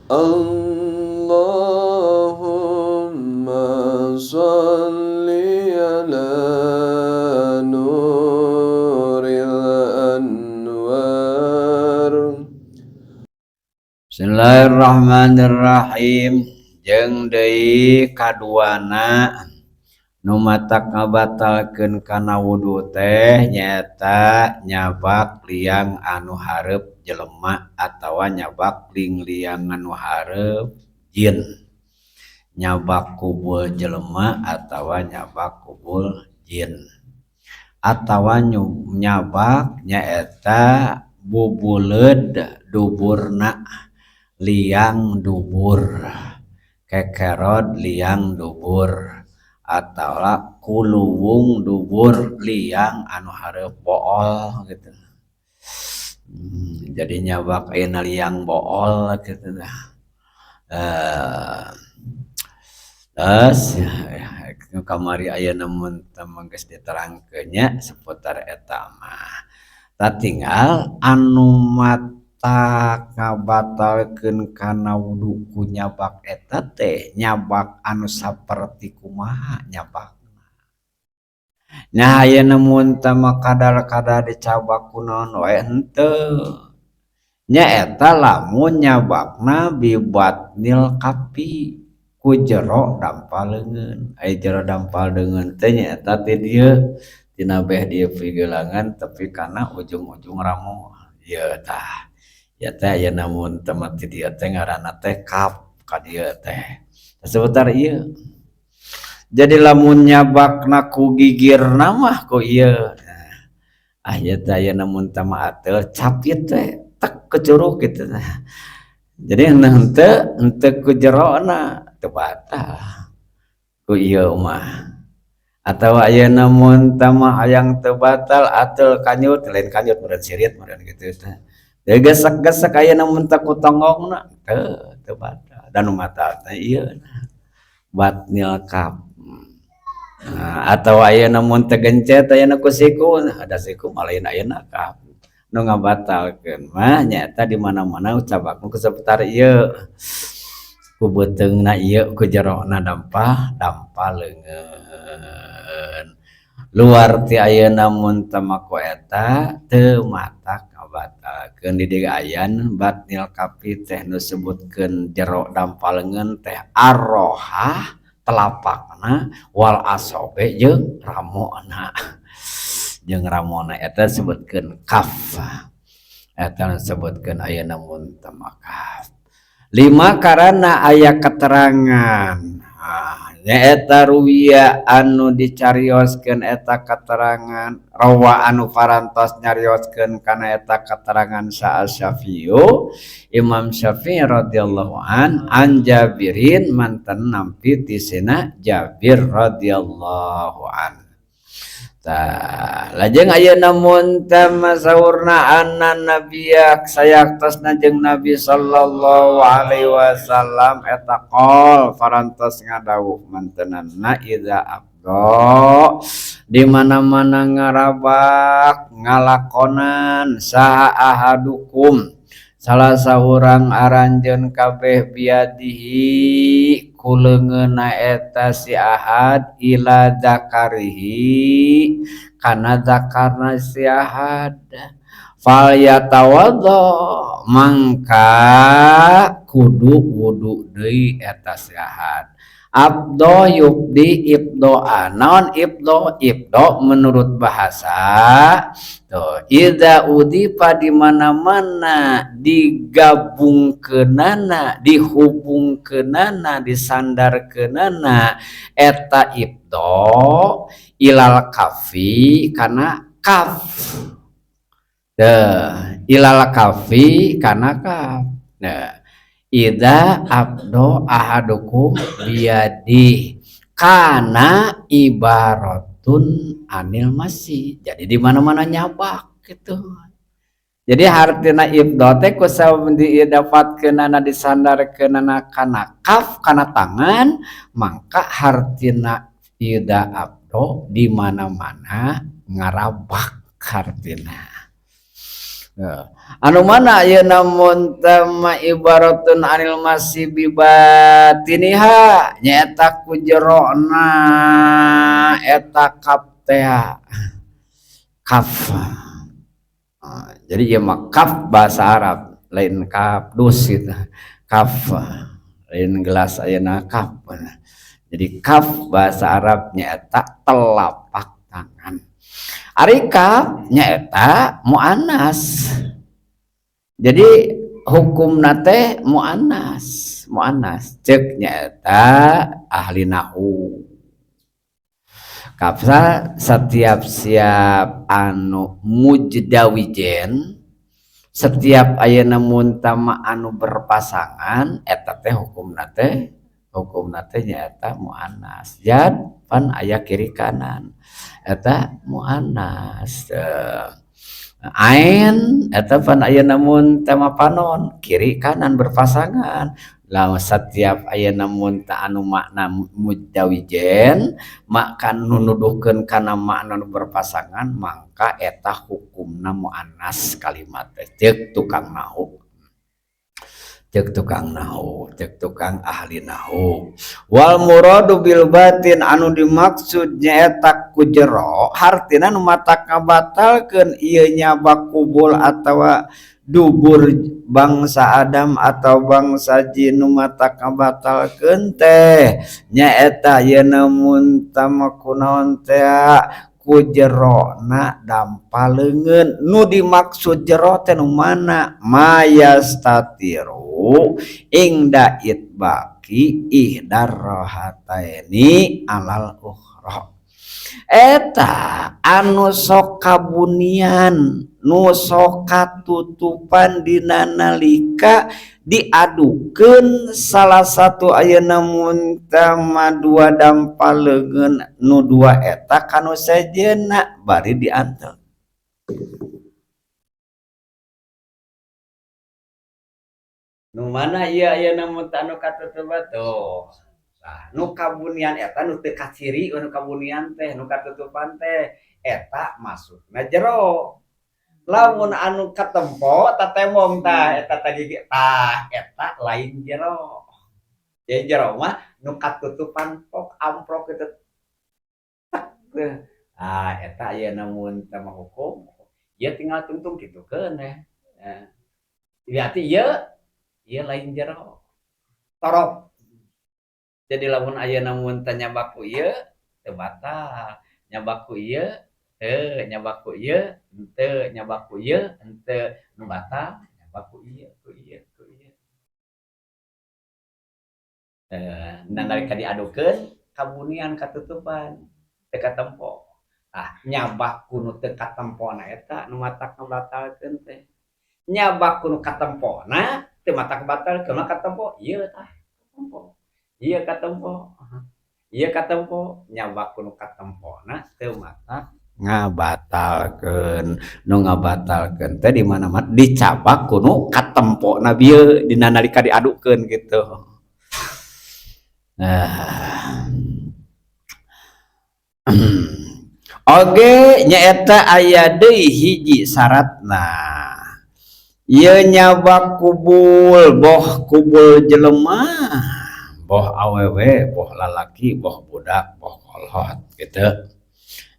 اللهم صل على نور الأنوار. Bismillahirrahmanirrahim. Jeung deui kaduana nu matak ngabatalkeun kana wudu teh nyaeta nyabak liang anu hareup jelema atawa nyabak liang anu hareup jin, nyabak kubul jelema atawa nyabak kubul jin, atawa nyabak nyaeta bubuleud duburna, liang dubur, kekerod liang dubur, atawa kuluwung dubur, liang anu hareup bool gitu. Jadi nyabak ayeuna liang bool gitu dah. Terus kamari ayeuna mun geus diterangkeun nya seputar eta mah. Tatinggal anu matak ngabatalkeun kana wudu ku nyabak eta teh nyabak anu saperti kumaha nyabakna. Nah, ayeuna mun teh mah kadar-kadar dicabak ku naon wae henteu. Nyaeta lamun nyabakna bibatnil kafi, ku jero dampal leungeun. Ai jero dampal leungeun teh nyaeta ti dieu, tina beh dieu pigelangan tepi kana ujung-ujung ramo. Ieu tah. Ieu teh ayeuna mun teh mah ti dieu teh ngaranna teh kaf ka dieu teh. Seputar ieu. Jadi lamun nyabakna ku gigirna mah ku ieu. Ah, ieu teh ayeuna mun teh mah ateul capit teh tek kecuruk gitu nah. Jadi henteu henteu ku jerona teu batal ku ieu mah. Atawa ayeuna mun teh mah hayang teu batal ateul kanyut, lain kanyut meureun sirit meureun kitu teh. Gesek-gesek ayeuna mun teh ku tonggongna teu teu batal. Dan nu matal teh ieu batnil kaf. Nah, atau ayeuna mun teu gencet ayeuna ku siku, ada siku mah lain ayeuna kaf. Nu ngabatalkeun mah nyaeta di mana-mana cabakna ku saputar ieu. Ku beuteungna ieu, ku jerona dampal dampal leungeun. Luar ti ayeuna mun teu mah ku eta teu matak ngabatalkeun. Di dieu aya batnil kafi teh nu sebutkeun jero dampal leungeun teh arrohah telapakna wal asobe jeung ramona. Jeung ramona eta sebutkeun kaf. Eta sebutkeun ayeuna mun teu mah kaf. Lima karana aya keterangan. Ah, nyaeta ruwiya anu dicarioskeun eta keterangan, rawa anu parantos nyarioskeun kana eta keterangan saha Syafi'u, Imam Syafi'i radhiyallahu an, an Jabirin mantan nampi tisina Jabir radhiyallahu an. Tah, lajeng ayeuna mun teh saurna anna nabiyya sayaktosna jeung Nabi sallallahu alaihi wasallam eta qol parantos ngadawuh mantenanna idza abdo di mana-mana ngarabak ngalakonan saha ahadukum salah saurang aranjeun kabeh biadihi ku leungeunna eta si ahad ila zakarihi kana zakarna si ahad fal yatawaddo mangka kudu wudu deui eta si ahad. Abdo yubdi ibdoa, naon ibdo? Ibdo menurut bahasa tuh idza udifa di mana-mana digabungkeunana, dihubungkeunana, disandarkeunana eta ibdo ilal kafi kana kaf. Teu ilal kafi kana kaf. Nah, idza abdo ahadukum biyadi kana ibaratun anil masih. Jadi di mana-mana nyabak gitu. Jadi hartina ibdo teh ku sabab diidapatkeunana disandarkeunana kana kaf kana tangan, mangka hartina idza abdo di mana-mana ngarabak hartina. Anu mana ayeuna mun teh mah ibaratun anil masih bibatiniha nyaeta ku jerona eta kaf teh kaf. Jadi ieu mah kaf bahasa Arab lain kaf dus gitu. Kaf lain gelas ayeuna kaf. Jadi kaf bahasa Arab nyaeta telapak tangan. Ari kaf nyaeta muannas. Jadi hukumna teh muannas, muannas ceuk nyaeta ahli nahwu. Kafsa setiap siap anu mujdawijen, setiap ayeuna muntama anu berpasangan eta teh hukumna teh nyaeta muannas. Jad pan aya kiri kanan eta muannas. Ain eta pan ayeuna muntama panon kiri kanan berpasangan. Lamun setiap ayeuna mun anu makna mujdawijen maka nu nuduhkeun kana makna nu berpasangan mangka eta hukumna muannas kalimat teh ceuk tukang nahwu. Ceuk tukang nahwu, ceuk tukang ahli nahwu. Wal muradu bil batin anu dimaksud nyaeta ku jero hartina nu matak ngabatalkeun ieu nyabak kubul atawa dubur bangsa Adam atau bangsa jin nu matak ngabatalkeun teh nyaeta yeuna mun tama kunaon teh ku jerona dampa leungeun. Nu dimaksud jero teh nu mana mayastatiru ingda itbaqi ihdar rohataini alal ukhra. Eta anu sok kabunian nu sok katutupan dina nalika diadukeun salah satu ayeuna mun tama dua dampa leungeun nu dua eta kanu sejenna bari diantel. Nu mana ieu ayeuna mun anu katutupan tuh. Nah, nu kabunian eta nu teu kaciri nu kabunian teh nu katutupan teh eta masukna jero. Lamun anu katempo tatembong tah eta tah gigi tah eta lain jero. Jadi jero mah nu katutupan pok amprok kitu. Ah eta ayeuna mun teh mah hukum ieu tinggal tungtung kitukeun teh. Berarti ieu lain jero. Torop. Jadi lamun ayeuna mun teh nyabaku ieu teu batal, nyabaku ieu teu, nyabaku ieu henteu, nyabaku ieu henteu, nu batal nyabaku ieu ku ieu ku ieu. Nah nalika diadukeun kabunian katutupan teu katempo. Ah nyabak ku nu teu katempona eta nu matak ngabatalkeun teh. Nyabak ku nu katempona teu matak batalkeun mah katempo ieu tah katempo. Ieu katempo. Ieu katempo nyabak ku nu katempona teu matak ngabatalkeun. Nu ngabatalkeun teh di mana-mana dicabak ku nu katempona bieu dina nalika diadukeun kitu. Nah. Oge nyaeta aya deui hiji syaratna. Ieu nyabak kubul boh kubul jelema, boh awewe, boh lalaki, boh budak, boh kolot gitu.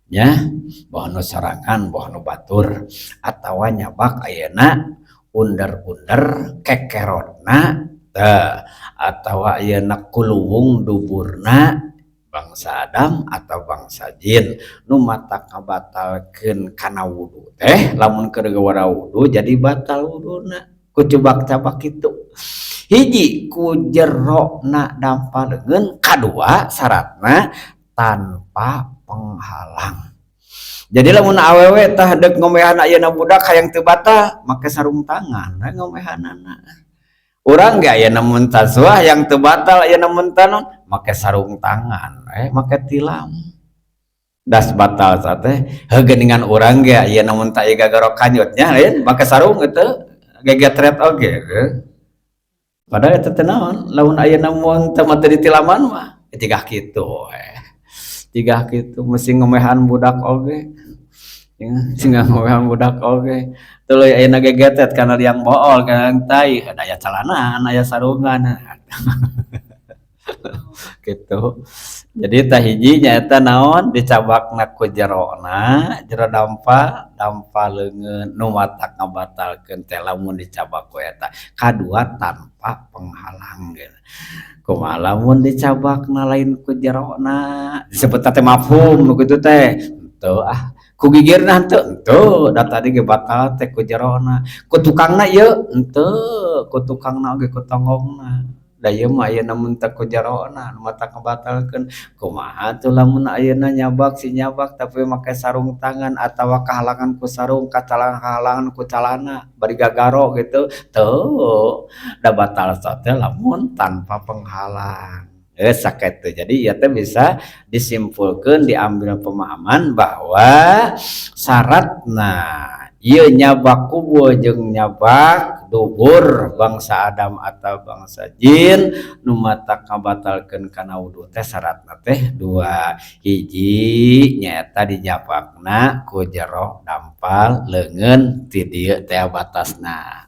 Nya, boh nu sorangan, boh nu batur atawa nyabak ayeuna under-under kekerotna teh atawa ayeuna kuluwung duburna bangsa Adam atau bangsa jin nu matak ngabatalkeun kana wudu teh lamun keur gawara wudu jadi batal wuduna ku cubak-cabak kitu. Hiji ku jerona dampa leungeun, kadua syaratna tanpa penghalang. Jadi lamun awewe tah deuk ngomehan ayeuna budak hayang teu batal make sarung tangan we ngomehanana. Urang ge ayeuna mun tasuah yang teu batal ayeuna mun tanon make sarung tangan we make tilam. Das batal teh heuh geuningan urang ge ayeuna mun tah ieu gagaro kanyutnya lain make sarung kitu gegetret oge. Padahal eta teh naon lamun ayeuna mun teu mah teu ditilaman mah tigah kitu we. Tigah kitu mesti ngomehan budak oge. Sing ngowehan budak oge. Tuluy ayeuna gegetet kana liang bool, kana liang tai, aya calanaan, aya sarungan. Gitu. Jadi tah hiji nyaeta naon dicabakna ku jerona, jero dampa, dampa leungeun nu matak ngabatalkeun teh lamun dicabak ku eta. Kadua tanpa penghalang gitu. Kumaha lamun dicabakna lain ku jerona, disebutna teh mafhum nu kitu teh. Henteu ah, ku gigirna henteu, henteu, da tadi ge batal teh ku jerona. Ku tukangna ieu henteu, ku tukangna oge ku tonggongna. Da ieu mah ayeuna mun teu ku jerona nu matak ngabatalkeun. Kumaha atuh lamun ayeuna nyabak si nyabak tapi make sarung tangan atawa kahalangan ku sarung, kahalangan ku calana bari gagaro gitu, teu, da batal teh lamun tanpa penghalang. Geus sakitu. Jadi ieu teh bisa disimpulkeun diambil pemahaman bahwa syaratna ieu nyabak kubul jeung nyabak dubur bangsa Adam atau bangsa jin nu matak ngabatalkeun kana wudu teh syaratna teh dua. Hiji nyaeta dijabakna ku jero dampal leungeun ti dieu teh batasna.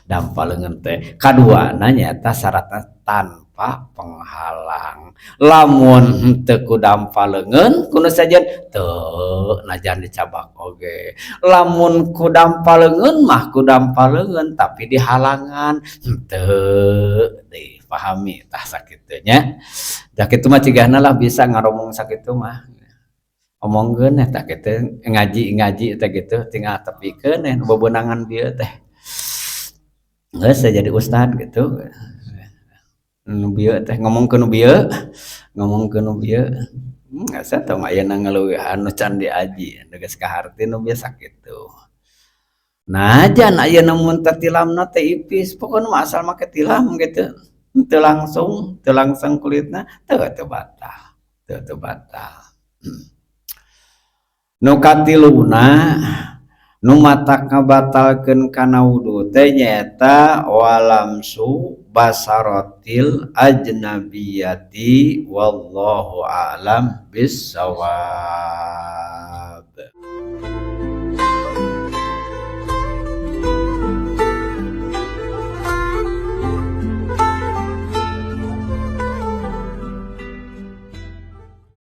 Dampal leungeun teh. Kaduana nyaeta syaratna tanpa penghalang. Lamun henteu ku dampal leungeun ku nu sejen teu najan dicabak oge. Lamun ku dampal leungeun mah ku dampal leungeun tapi dihalangan henteu dipahami tah sakitu nya. Da kitu mah cigana lah bisa ngaromong sakitu mah. Omongkeun eta kitu ngaji-ngaji teh kitu tinggal tepikeun nu bebeunangan bieu teh. Geus jadi ustad gitu. Nu bieu teh ngomongkeun nu bieu, ngomongkeun nu bieu. Asa tong ayeuna ngaleuwihan nu can diaji, nu geus kaharti nu bieu sakitu. Najan ayeuna mun teh tilamna teh ipis, pokona mah asal make tilam gitu. Teu langsung, teu langsung kulitna teu teu batal, teu teu batal. Nu katiluna nu matak ngabatalkeun kana wudu teh nyaeta walamsu basaratil ajnabiyati wallahu a'lam bissawab.